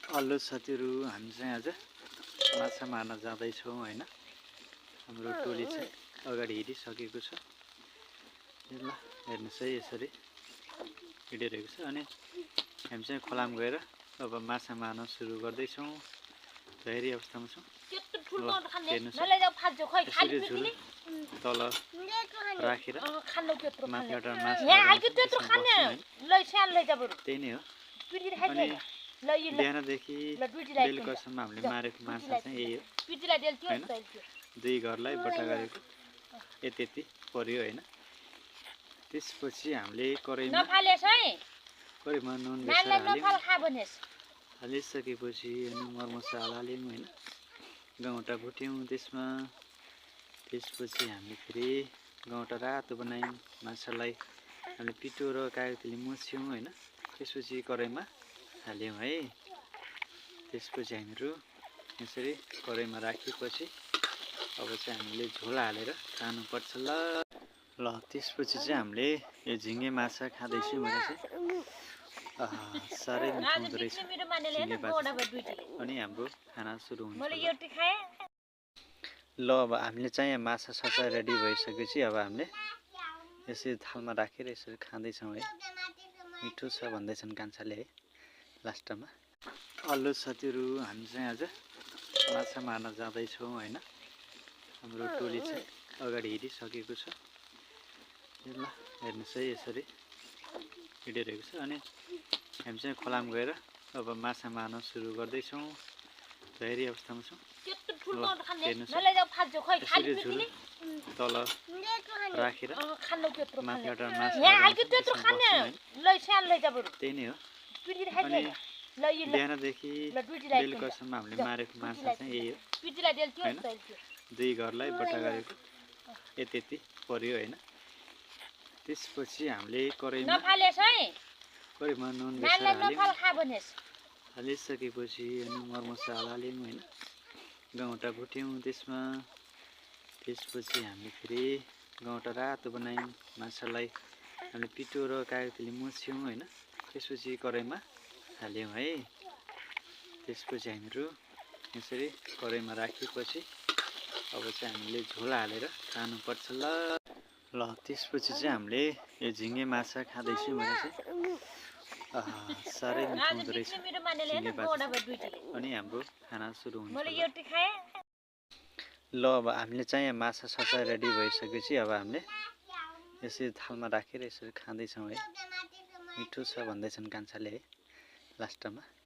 Hello साथीहरू, हामी चाहिँ आज माछा मार्न जाँदैछौँ हैन। हाम्रो टोली चाहिँ अगाडि हिँडिसकेको छ। ल हेर्नुस् है, यसरी हिँडिरहेको छ। अनि हामी चाहिँ खोलामा गएर अब माछा मार्न सुरु गर्दैछौँ। तयारी अवस्थामा छौँ। हेर्नुस्, यसरी झुल तल राखेर माथिबाट माछा त्यही नै हो। अनि बिहानदेखि बेलुकासम्म हामीले मारेको माछा चाहिँ यही हो हैन। दुई घरलाई बट्टा गरेको यति पर्यो हैन। त्यसपछि हामीले कराईमा नुन हालिसकेपछि अनि मरमसाला हाल्यौँ हैन। गौँटा भुट्यौँ त्यसमा। त्यसपछि हामीले फेरि गौँटा रातो बनायौँ। माछालाई हामीले पिठो र कागतीले मुछ्यौँ हैन। त्यसपछि कराईमा हाल्यौँ है। त्यसपछि हामीहरू यसरी कराईमा राखेपछि अब चाहिँ हामीले झोल हालेर खानुपर्छ। ल त्यसपछि चाहिँ हामीले यो झिङ्गे माछा खाँदैछु। मैले चाहिँ साह्रै मिठो हुँदो रहेछ झिङ्गे माछा। अनि हाम्रो खाना सुरु हुन्छ। ल अब हामीले चाहिँ यहाँ माछा ससा रेडी भइसकेपछि अब हामीले यसरी थालमा राखेर यसरी खाँदैछौँ है। मिठो छ भन्दैछन् कान्छाले है लास्टमा। हेलो साथीहरू, हामी चाहिँ आज माछा मार्न जाँदैछौँ हैन। हाम्रो टोली चाहिँ अगाडि हिँडिसकेको छ। ल हेर्नुहोस् है, यसरी हिँडिरहेको छ। अनि हामी चाहिँ खोलामा गएर अब माछा मार्न सुरु गर्दैछौँ। तयारी अवस्थामा छौँ। ल हेर्नुहोस्, यसरी झुल तल राखेर माथिबाट त्यही नै हो। अनि बिहानदेखि बेलुकासम्म हामीले मारेको माछा चाहिँ यही हो हैन। दुई घरलाई बट्टा गरेको यति पर्यो हैन। त्यसपछि हामीले कराईमा नुन हालिसकेपछि अनि मरमसाला हाल्यौँ हैन। गौँटा भुट्यौँ त्यसमा। त्यसपछि हामीले फेरि गौँटा रातो बनायौँ। माछालाई हामीले पिठो र कागतीले मुछ्यौँ हैन। त्यसपछि कराईमा हाल्यौँ है। त्यसपछि हामीहरू यसरी कराईमा राखेपछि अब चाहिँ हामीले झोल हालेर खानुपर्छ। ल त्यसपछि चाहिँ हामीले यो झिङ्गे माछा खाँदैछु। मैले चाहिँ साह्रै मिठो हुँदो रहेछ झिङ्गे माछा। अनि हाम्रो खाना सुरु हुन्छ। ल अब हामीले चाहिँ यहाँ माछा ससा रेडी भइसकेपछि अब हामीले यसरी थालमा राखेर यसरी खाँदैछौँ है। मिठो छ भन्दैछन् कान्छाले है लास्टमा।